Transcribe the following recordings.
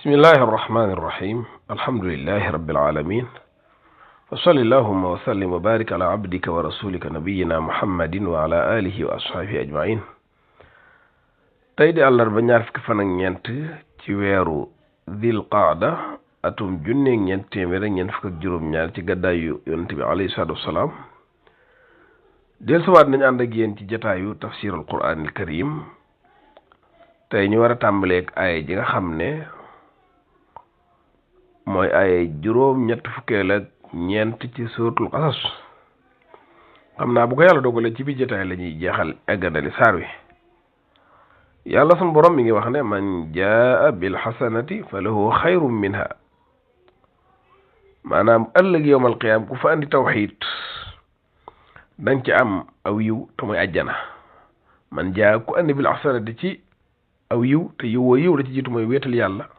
بسم الله الرحمن الرحيم الحمد لله رب العالمين وصلى اللهم وسلم وبارك على عبدك ورسولك نبينا محمد وعلى آله وأصحابه أجمعين تايدي àllarba ñaar fukki fan ak ñeent ci weeru Dil Qaada atum junne ñeent téeméer ak ñeent fukk ak juróom ñaar ci gàddaayu yonent bi alayhi salaatu wasalaam dellusiwaat nañ ànd ak yéen ci jataayu tafsirul Qur'aanil Karim tey ñu war a tàmbaleeg aaya ji nga xam ne mooy ay juróom ñett fukkeel ak ñeent ci suratul Qasas xam naa bu ko yàlla dogale ci biir jotaay la ñuy jeexal egganali saar wi yàlla sunu borom mi ngi wax ne man jaa bil hasanati falahu xayrun minha maanaam ëllëg yowmal qiyaam ku fa andi tawxiid danga ci am aw yiw te mooy àjjana man jaa ku andi bil hasanati ci aw yiw te yiw woo yiw la ci jiitu mooy wéetal yàlla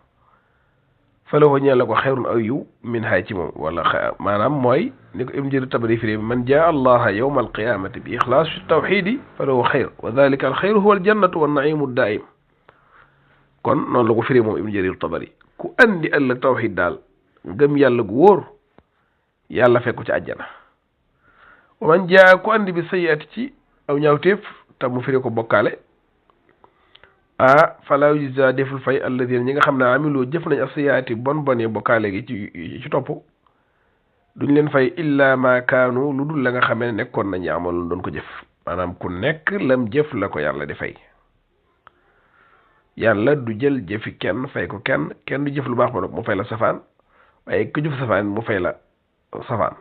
falahu ñeel la ko xayrun aw yiw min hay ci moom wala maanaam mooy ni ko Ibn Jarir Tabari firé man jaa allaha yawma alqiyamati bi ixlaas fi tawxidi falahu xayr wa dalika alxayru huwa aljannatu wa naimu daim kon noonu la ko firé moom Ibn Jarir Tabari ku andi ëllëg tawxid daal ngëm yàlla gu wóor yàlla fekku ci àjjana wa man jaa ku andi bi sayyiati ci aw ñaawteef te mu firé ko bokkaale fala yujza deful fay alladina ñi nga xam ne amilu jëf nañ asiyaati bon yi bokkaale gi ci topp duñ leen fay illa ma kaanu lu dul la nga xamee ne nekkoon nañu amaloon doon ko jëf maanaam ku nekk lam jëf la ko yàlla di fay yàlla du jël jëfi kenn fay ko kenn du jëf lu baax ba nag mu fay la safaan waaye ku jëf safaan mu fay la safaan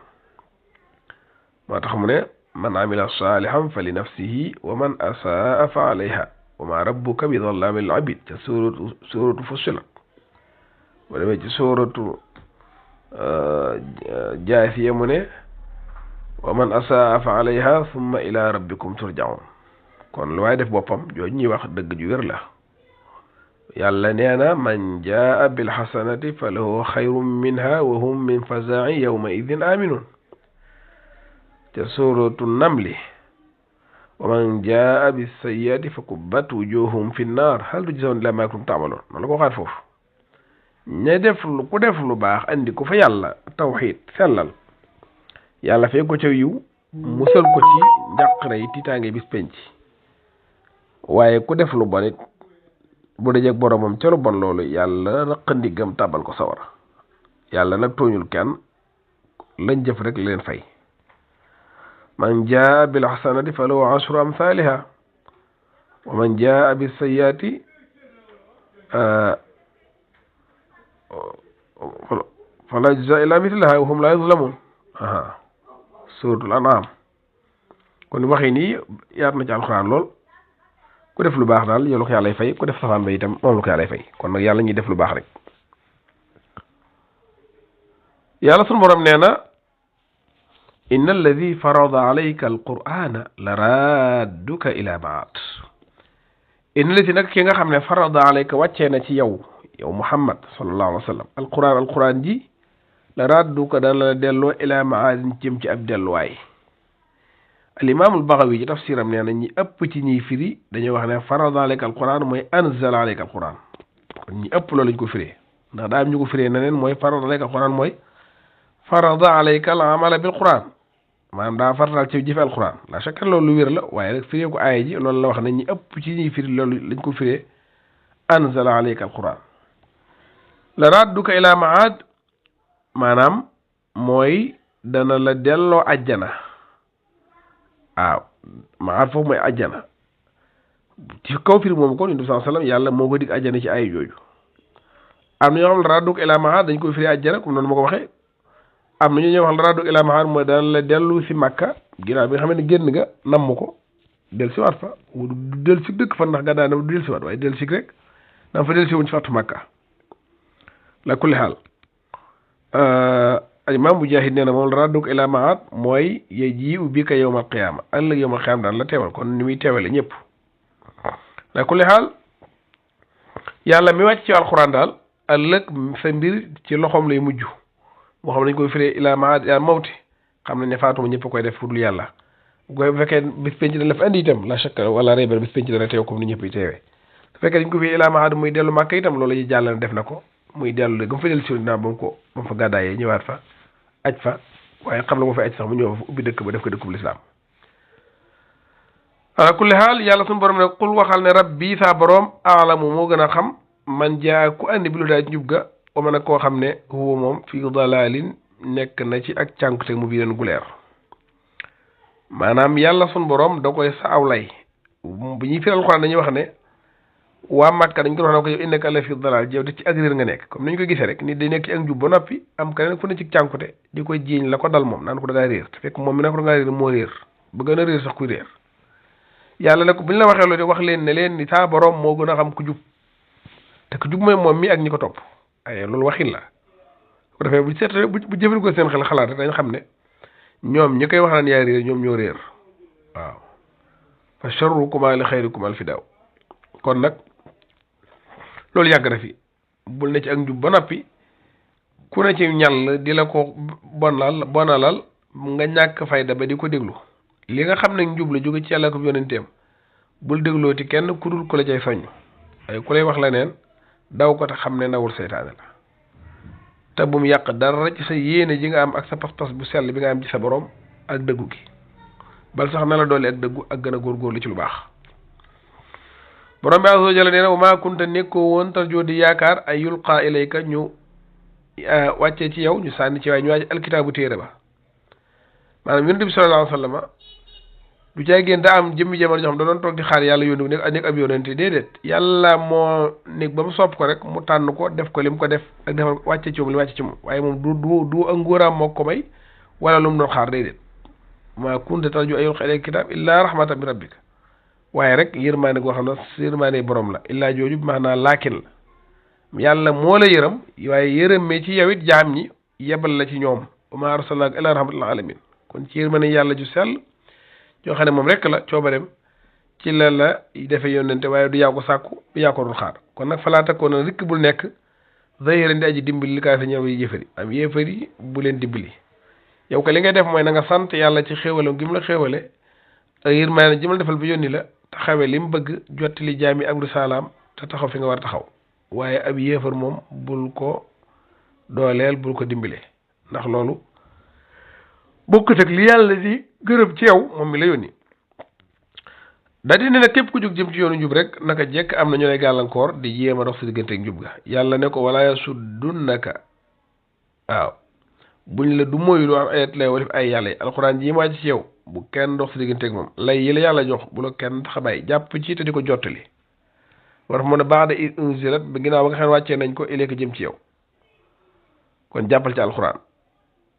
moo tax mu ne man amila salihan fa li nafsihi wa man asaa fa alayha wa ma rabbuka bi dhallaami lil abid te suuratu Fussilat ba demee ci suuratu Jaasiya mu ne wa man asaa fa alayha thumma ila rabbikum turja'un kon lu waay def boppam jooju ñuy wax dëgg ju wér la yàlla nee na man jaa bil hasanati falahu xayrun minha wa hum min faza'i yawma idin aminun te suuratu Namli wa man jaa bis sayyiati fa kubbat wujuhum fi nnaar hal tujzawna illaa maa kuntum ta'maluun noonu la ko waxaat foofu ku def lu baax andi ko fa yàlla tawxiid sellal yàlla fee ko ca yiw musal ko ci njàqare yi tiitaange bis penc waaye ku def lu bon it bu dajee ak boromam ca lu bon loolu yàlla raq ndiggam tàbbal ko sawara yàlla nag tooñul kenn lañ jëf rek leen fay man jaa bil hasanati falahu ashru amthaliha wa man jaa bis sayyiati fala yujza illa mithlaha wa hum la yuzlamun suratul an'am kon waxi nii yaat na ci alxuraan lool ku def lu baax daal yow la ko yàlla fay ku def safaan ba itam moom la ko yàlla fay kon nag yàlla ñuy def lu baax rek yàlla sunu borom nee na inna alladi farada alayka alqur'ana la radduka ila maad inna alladi nag ki nga xam ne farada alayka wàccee na ci yow Muhammad sallallahu alayhi wa sallam alquran ji la radduka dana la delloo ila maadin jëm ci ab delluwaay alimaamul Baxawi ci tafsiram nee na ñi ëpp ci ñiy firi dañuy wax ne farada alayka alquran mooy anzala alayka alquran kon ñi ëpp loolu lañ ko firee ndax daa am ñu ko firee neneen mooy farada alayka alquran mooy farada alayka al amala bil quran maanaam daa farataal ci jëfe alquran la chaque loolu lu wér la waaye rek firee ko aaya ji loolu la wax ne ñi ëpp ci ñuy firi loolu lañ ko firee anzala alayka alquran la radduka ila maad maanaam mooy dana la delloo ajjana waaw maad foofu mooy ajjana ci kaw firi moom kon sallallahu alayhi wasallam yàlla moo ko dig ajjana ci aaya jooju am na ñoo xam ne la radduka ila maad dañ koy firi ajjana comme noonu ma ko waxee am na ñu ñëw wax la raddu ila maad mooy dana la dellu si Makka ginnaaw bi nga xam ne génn nga namm ko del si waat fa del si dëkk fa ndax gàddaa na du del si waat waaye del si rek dama fa del si wuñ si fàttu Makka la kulli xaal imaam Mujaahid nee na moom la raddu ila maad mooy yaji'u bika yawmal qiyaama ëllëg yawmal qiyaama daal la teewal kon ni muy teewale ñëpp la kulli xaal yàlla mi wàcc ci alxuraan daal ëllëg sa mbir ci loxoom lay mujj moo xam nañ koy firee ila maad ila mawti xam nañ ne faatuma ñëpp koy def fu dul yàlla bu fekkee bis penc dañ la fa andi itam la shakka wala rayba bis penc dana teew comme ni ñëpp yi teewee su fekkee dañ ko fi ila maad muy dellu Màkka itam loolu yi jàll na def na ko muy dellu gam fa dellu si naa ba mu fa gàddaayee ñëwaat fa aj fa waaye xam la moo fa aj sax mu ñëw fa ubbi dëkk ba def ko dëkkub lislaam ala kulli xaal yàlla suñu borom ne qul waxal ne rabbi saa borom aalamu moo gën a xam man jaa ku andi bi lu daa njub ga wa man a koo xam ne huwa moom fii dalalin nekk na ci ak cànkute mu biiran gu leer maanaam yàlla suñu borom da koy sa aw lay bu ñuy firal Alxuraan dañuy wax ne waa Màkka dañ ko wax ne ko yow innaka la fi dalal yow de ci ak réer nga nekk comme ni ñu ko gisee rek nit day nekk ci ak njub ba noppi am keneen ku ne ci cànkute di koy jiiñ la ko dal moom naan ko da ngaa réer te fekk moom mi na ko da ngaa réer moo réer ba gën a réer sax kuy réer yàlla ne ko bu ñu la waxee loolu de wax leen ne leen ni saa borom moo gën a xam ku jub te ku jub mooy moom mi ak ñi ko topp ay loolu waxin la bu defee bu seet bu jëfandikoo seen xel xalaat rek dañ xam ne ñoom ñi koy wax naan yaa réer ñoom ñoo réer waaw fa sharrukumaa li xayrikumaa al-fidaaw kon nag loolu yàgg na fi bul ne ci ak njub ba noppi ku ne ci ñàll di la ko bonalal nga ñàkk fayda ba di ko déglu li nga xam ne njub la jóge ci yàlla ko yonenteem bul déglooti kenn ku dul ku la cay soññ ay ku lay wax la neen daw ko te xam ne ndawul seytaane la te bu mu yàq dara ci sa yéene ji nga am ak sa pas-pas bu sell bi nga am ci sa borom ak dëggu gi bal sax na la doole ak dëggu ak gën a góorgóorlu ci lu baax borom bi azza wa jalla nee na wa maa kunta nekkoo woon tarjoo di yaakaar ay yulqaa ilayka ñu wàccee ci yow ñu sànni ci waaye ñu wàcce alkitaabu téere ba maanaam yonent bi sallallahu alayhi wa sallam du caa génn daa am jëmmi jamono joo xam da doon toog di xaar yàlla yónni nekk ab yónente déedéet yàlla moo nekk ba mu sopp ko rek mu tànn ko def ko li mu ko def ak defal wàcce ci moom li wàcce ci moom waaye moom du ak ngóoraam moo ko may wala lu mu doon xaar déedéet maa kunta tarju ay yulqaa ilayka kitaab illaa rahmatan min rabbika waaye rek yërmaane goo xam ne yërmaane borom la illaa jooju maanaam laakin la yàlla moo la yërëm waaye yërëmee ci yow it jaam ñi yebal la ci ñoom wa maa arsalnaaka illaa rahmatan lil aalamiin kon ci yërmaane yàlla ju sell yoo xam ne moom rek la coobareem ci la defee yónnente waaye du yaa ko sàkku du yaa ko doon xaar kon nag falaa takkoon rikk bul nekk zahiran di aji dimbali li kaa fi ñëw yi yéefari am yéefari bu leen dimbali yow ko li ngay def mooy na nga sant yàlla ci xéewalam gi mu la xéewale ak yërmaane ji mu la defal ba yónni la te xawee li mu bëgg jottali jaami ak risalaam te taxaw fi nga war a taxaw waaye ab yéefar moom bul ko dooleel bul ko dimbale ndax loolu bokkut ak li yàlla di gërëm ci yow moom mi la yónni daa di ne nag képp ku jóg jëm ci yoonu njub rek naka jekk am na ñu lay gàllankoor di jéem a dox sa diggante ak njub ga yàlla ne ko wala yasuddunaka waaw buñ la du moyulu am ayat lay walif ay yàlla yi alxuraan ji ma wàcc ci yow bu kenn dox sa diggante ak moom lay yi la yàlla jox bu la kenn tax a bàyyi jàpp ci te di ko jottali war fa mën a baax de unzilat ba ginnaaw ba nga xam ne wàccee nañ ko ilayka jëm ci yow kon jàppal ci alxuraan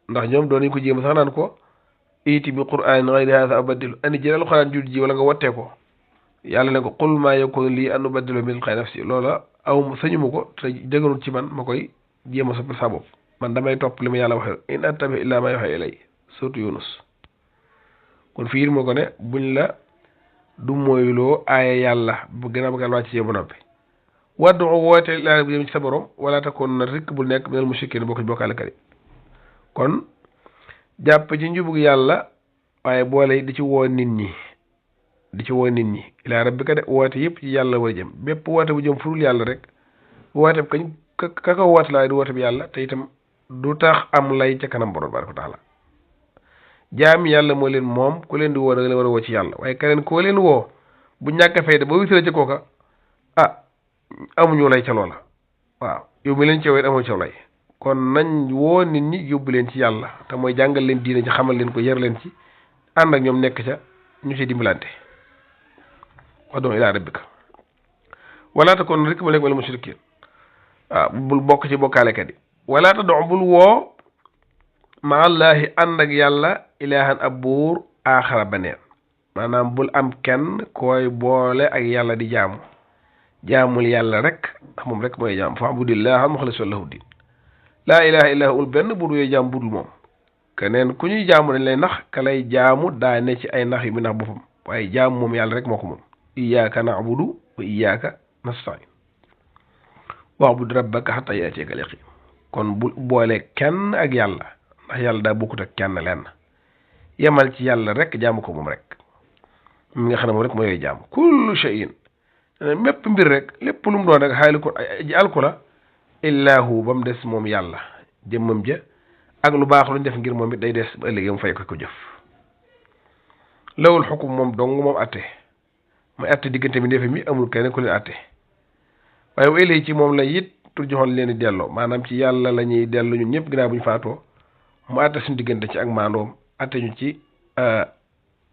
ndax ñoom doon nañ ko jéem sax naan ko iti bi qur'an ghayri hadha abaddilu ani jël alxuraan jur ji wala nga wattee ko yàlla ne ko qul maa yakunu lii an ubaddilu min tilqaa'i nafsi loola aw sañuma ko te dëgërul ci man ma koy jéem a soppal sa bopp man damay topp li ma yàlla waxee in attabi illa ma yuha ilay surtout Yunus kon fii moo ko ne buñ la du mooyloo aaya yàlla bu gën a bëggal wàcc ci ba noppi waddu woote laa bi jëm ci sa borom wala takoon na rikk bul nekk minal mushrikiin bokk ci bokkaalekat yi kon jàpp ci njubug yàlla waaye boole di ci woo nit ñi ilaa rabbika de woote yëpp ci yàlla war a jëm bépp woote bu jëm furul yàlla rek woote kañ ka ko woote laa di woote bi yàlla te itam du tax am lay ca kanam borom baraka taala jaam yàlla moo leen moom ku leen di woo da nga leen war a woo ci yàlla waaye keneen koo leen woo bu ñàkk fayda ba wisala ci kooka amuñu lay ca loola waaw yow mi leen ci wet amoo ca lay kon nañ woo nit ñi yóbbu leen ci yàlla te mooy jàngal leen diine ci xamal leen ko yar leen ci ànd ak ñoom nekk ca ñu ci dimbalante wad'u ilaa rabbika wala takun rek ma nekk wala mushrikiin waaw bul bokk ci bokkaalekat yi wala tad'u bul woo ma allahi ànd ak yàlla ilaahan ab buur aaxara baneen maanaam bul am kenn koy boole ak yàlla di jaamul yàlla rek ndax moom rek mooy jaam fa'budillaha mukhlisan lahu diin laa ilaha illa ul benn buur yooyu jaam budul moom keneen ku ñuy jaamu dañ lay nax ka lay jaamu daa ne ci ay nax yu mu nax boppam waaye jaamu moom yàlla rek moo ko moom iyyaka na'budu wa iyyaka nasta'in wa'bud rabbaka hatta ya'tiyaka al-yaqin kon bu boole kenn ak yàlla ndax yàlla daa bokkut ak kenn lenn yemal ci yàlla rek jaamu ko moom rek mi nga xam ne moom rek moo yooyu jaamu kullu shay'in mépp mbir rek lépp lu mu doon rek xaali ko ji alku la illaa hu ba mu des moom yàlla jëmmam ja ak lu baax luñ def ngir moom it day des ba ëllëgee mu fay ko jëf lawul xukum moom dong moom atte mooy atte diggante bi ndefe mi amul kenn ku leen atte waaye wa ilay ci moom la it tur joxoon leen di delloo maanaam ci yàlla la ñuy dellu ñun ñëpp ginnaaw bu ñu faatoo mu atte suñu diggante ci ak maandoom atte ñu ci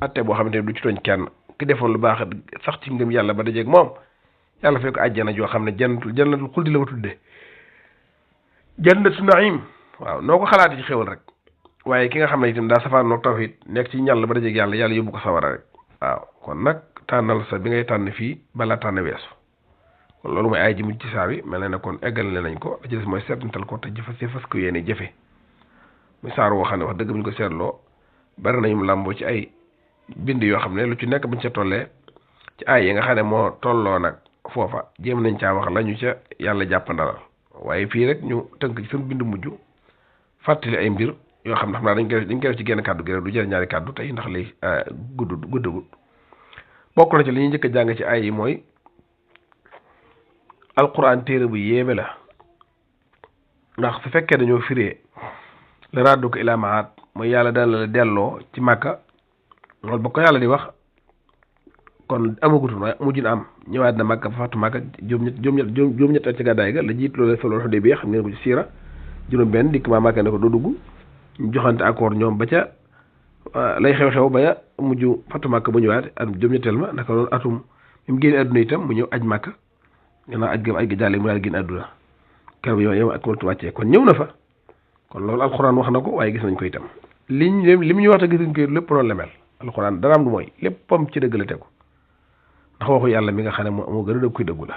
atte boo xamante ne du ci tooñ kenn ki defoon lu baax sax ci ngëm yàlla ba dajeeg moom yàlla fay ko àjjana joo xam ne jannatul xuldi la ma tudde jannatu naim waaw noo ko xalaati ci xéwal rek waaye ki nga xam ne itam daa safaan noog tawhid nekk ci ñàll ba dajeeg yàlla yàlla yóbbu ko sawara rek waaw kon nag tànnal sa bi ngay tànn fii balaa tànn weesu kon loolu mooy ay ji mujj ci saa bi mel na ne kon eggal ne nañ ko la ci des mooy seetantal ko te fas ko yéene jëfe muy saar woo xam ne wax dëgg bu ñu ko seetloo bari nañu làmboo ci ay bind yoo xam ne lu ci nekk buñ ca tollee ci ay yi nga xam ne moo tolloo nag foofa jéem nañ caa wax lañu ca yàlla jàppandalal waaye fii rek ñu tënk ci suñu bind mujj fàttali ay mbir yoo xam ne xam naa dañ koy def ci genn kàddu gi rek du jël ñaari kàddu tey ndax li guddagul bokk na ci li ñuy njëkk a jàng ci ay yi mooy alquran téere bu yéeme la ndax su fekkee dañoo firee la raddu ko ilaa maat mooy yàlla dana la delloo ci màkka loolu ba ko yàlla di wax kon amagutul waaye mujj na am ñëwaat na màkka fa fàttu màkka juróom-ñett ci gàddaay ga la jiit loolu solo Hudaybiya xam ngeen ko ci siira juróom-benn dikk maa màkka ne ko doo dugg ñu joxante accord ñoom ba ca lay xew-xew ba mujj fàttu màkka ba ñëwaat at juróom-ñetteel ma naka loolu atum bi mu génne adduna itam mu ñëw aj màkka gannaaw aj ga jàlle mu daal génn adduna keroog yow ak moltu wàccee kon ñëw na fa kon loolu alxuraan wax na ko waaye gis nañ ko itam li mu ñu wax te gis nañ ko lépp noonu la mel alxuraan daraam du mooy léppam ci dëgg la tegu ndax waxu yàlla mi nga xam ne moo gën a dëgg kuy dëggu la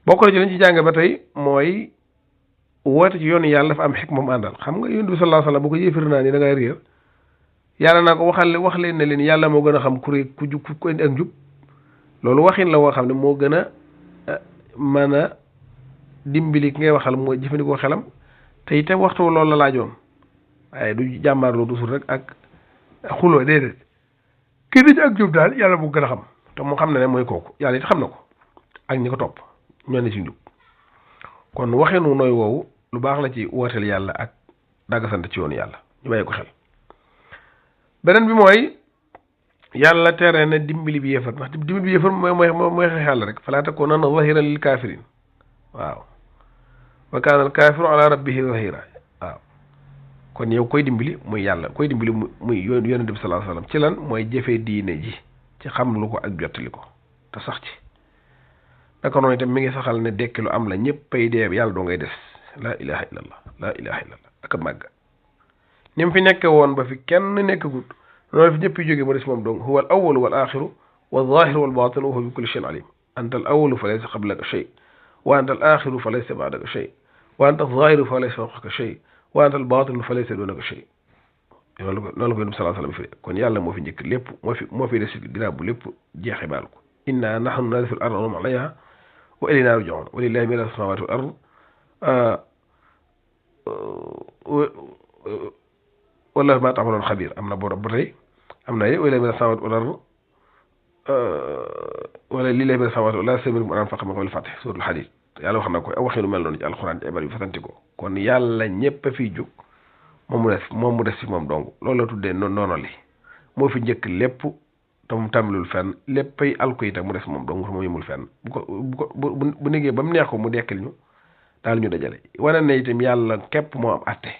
bokk na ci lañ ci jàng ba tey mooy woote ci yoonu yàlla dafa am xikma mu àndal xam nga yonent bi sallallahu alayhi wasallam bu ko yéefir naa ni da ngay réer yàlla naa ko wax leen ne leen yàlla moo gën a xam ku indi ak njub loolu waxin la woo xam ne moo gën a mën a dimbali ki ngay waxal mooy jëfandikoo xelam te itam waxtu loolu la laajoon waaye du jàmmaarloo dusul rek ak xuloo déedéet kii di ci ak jub daal yàlla moo gën a xam te mu xam ne mooy kooku yàlla it xam na ko ak ñi ko topp ñoo ne ci njub kon waxinu nooy woowu lu baax la ci wooteel yàlla ak daggasante ci yoonu yàlla ñu bàyyi ko xel beneen bi mooy yàlla tere na dimbali bi yéefar ndax dimbali bi yéefar mooy xeex yàlla rek falaa takuunanna zahiran lil kaafiriin waaw wa kaana al kaafiru ala rabbihi zahira waaw kon yow koy dimbali muy yàlla koy dimbali muy yonent bi sallallahu alayhi wasallam ci lan mooy jëfee diine ji ci xam lu ko ak jottali ko te sax ci naka noonu itam mi ngi saxal ne dekki lu am la ñëpp pay dee yàlla doo ngay des laa ilaha illallah laa ilaha illallah ak a màgg ni mu fi nekke woon ba fi kenn nekkagut noonu fi ñëpp yi jógee mu des moom dong huwa al awalu wal axiru wal zahiru wal batinu wa huwa bi kulli shay'in alim anta al awalu fa laysa qablaka shay wa anta al axiru fa laysa ba'daka shay wa anta al zahiru fa laysa fawqaka shay wa anta al batinu fa laysa dunaka shay noonu la ko yonent bi sallallahu alayhi wasallam fi kon yàlla moo fi njëkk lépp moo fi des ginnaaw bu lépp jeexee baal ko inna nahnu narisu al arda wa man alayha wa ilaynaa yurja'uun wa lillahi miiraasu samaawaati wal ard wallaahu bimaa ta'maluuna xabiir am na borom ba tey am na wa lillahi miiraasu samaawaati wal ard wala lillahi miiraasu samaawaati wal ard laa yastawiil man anfaqa min qabli al-fath suuratul Hadiid yàlla wax na ko waxee lu mel noonu ci alxuraan ci ibar yu fasanti ko kon yàlla ñëpp a fiy jóg moom mu des fi moom dong loolu la tuddee noonu li moo fi njëkk lépp te mu tàmbalul fenn léppay alko itam mu des moom dong moo yëmul fenn bu négee ba mu neex ko mu dekkil ñu daal ñu dajale wane ne itam yàlla képp moo am atte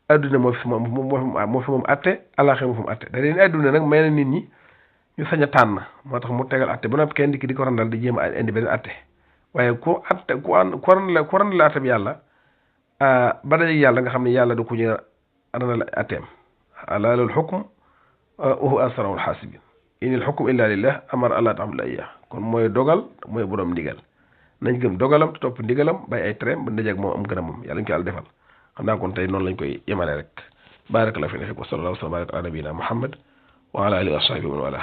adduna moo fi moom atte alaxira moo fi mu atte da leen adduna nag may na nit ñi ñu sañ a tànn moo tax mu tegal atte ba noppi kenn di ko randal di jéem a indi beneen atte waaye ku ran la atte bi yàlla ba dajeeg yàlla nga xam ne yàlla du ko ñu randal atteem ala lal hukm wa huwa asrarul haasibin inil hukm illa lillah amara allah ta'budu iyyah kon mooy dogal mooy borom ndigal nañ gëm dogalam te topp ndigalam bay ay tréem ba ndajeeg moom am gën a moom yàlla ñu ko yàlla defal xam naa kon tey noonu lañ koy yemale rek barakallahu fi wa sallallahu wa sallam ala nabiyina muhammad wa ala alihi wa sahbihi wa man wala